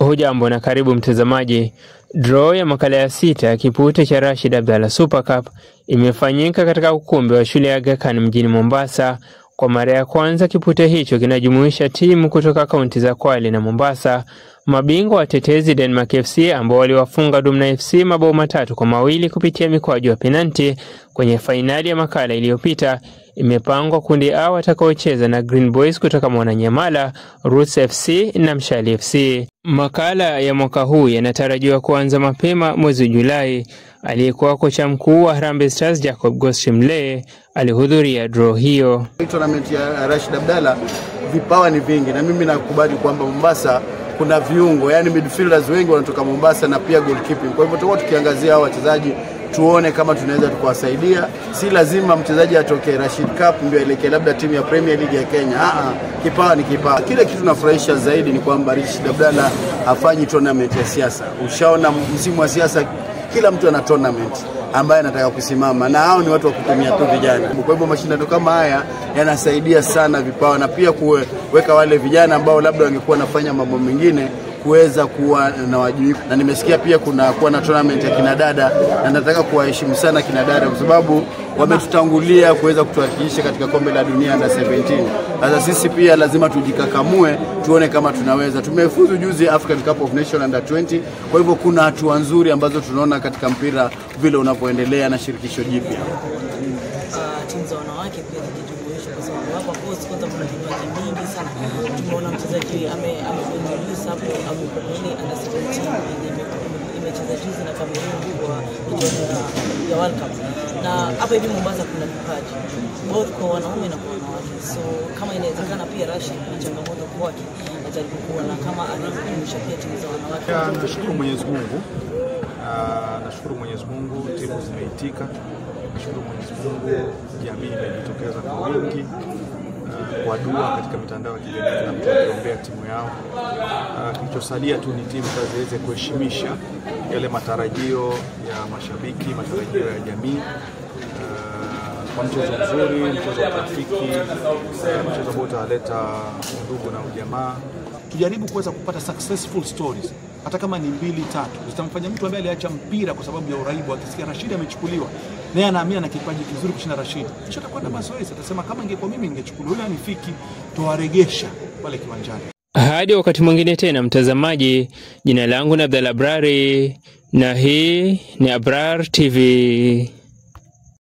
Hujambo na karibu mtazamaji. Draw ya makala ya 6 ya kipute cha Rashid Abdalla Super Cup imefanyika katika ukumbi wa shule ya Aga Khan mjini Mombasa. Kwa mara ya kwanza kipute hicho kinajumuisha timu kutoka kaunti za Kwale na Mombasa. Mabingwa watetezi Denmark FC ambao waliwafunga Dumna FC mabao 3-2 kupitia mikwaju ya penalti kwenye fainali ya makala iliyopita, imepangwa kundi A watakaocheza na Green Boys kutoka Mwananyamala, Roots FC na Mshali FC. Makala ya mwaka huu yanatarajiwa kuanza mapema mwezi Julai. Aliyekuwa kocha mkuu wa Harambee Stars Jacob Ghost Mulee alihudhuria draw hiyo. Tournament ya Rashid Abdalla vipawa ni vingi, na mimi nakubali kwamba Mombasa kuna viungo, yani midfielders wengi wanatoka Mombasa na pia goalkeeping. Kwa hivyo tutakuwa tukiangazia hao wachezaji tuone kama tunaweza tukawasaidia. Si lazima mchezaji atoke Rashid Cup ndio aelekee labda timu ya Premier League ya Kenya. Kipawa ni kipawa. Kile kitu nafurahisha zaidi ni kwamba Rashid Abdalla hafanyi tournament ya siasa. Ushaona msimu wa siasa kila mtu ana tournament ambaye anataka kusimama, na hao ni watu wa kutumia tu vijana. Kwa hivyo mashindano kama haya yanasaidia sana vipawa na pia kuweka wale vijana ambao labda wangekuwa wanafanya mambo mengine kuweza kuwa na wajibu. Na nimesikia pia kuna kuwa na tournament ya kina dada, na nataka kuwaheshimu sana kina dada kwa sababu wametutangulia kuweza kutuhakikisha katika kombe la dunia under 17. Sasa sisi pia lazima tujikakamue tuone kama tunaweza. Tumefuzu juzi African Cup of Nations under 20. Kwa hivyo kuna hatua nzuri ambazo tunaona katika mpira vile unavyoendelea na shirikisho jipya. Timu za wanawake pia zijijumuishe kwa sababu hapa Coast kwanza kuna vipaji mingi sana. Tumeona mchezaji amejiintroduce hapo, amekuwa under 17 imecheza juzi na Cameroon kwa michuano ya World Cup. Na hapa hivi Mombasa kuna vipaji both kwa wanaume na kwa wanawake. So kama inawezekana pia Rashid ni changamoto kwake, ajaribu kuona kama anaweza kujumuisha pia timu za wanawake. Nashukuru Mwenyezi Mungu. Nashukuru Mwenyezi Mungu timu zimeitika. Nashukuru Mwenyezi Mungu jamii imejitokeza kwa wingi kwa dua katika mitandao ya kijamii na mtu akiombea timu yao. Kilichosalia tu ni timu ziweze kuheshimisha yale matarajio ya mashabiki, matarajio ya jamii kwa mchezo mzuri, mchezo wa trafiki, mchezo ambao utaleta undugu na ujamaa. Tujaribu kuweza kupata successful stories, hata kama ni 2-3 zitamfanya mtu ambaye aliacha mpira kwa sababu ya uraibu, akisikia Rashid amechukuliwa, naye anaamini ana kipaji kizuri kushinda Rashid, kisha atakwenda mazoezi atasema kama ingekuwa mimi ningechukuliwa, yule anifiki, towaregesha pale kiwanjani. Hadi wakati mwingine tena mtazamaji, jina langu ni Abdalla Abrari na hii ni Abrar TV.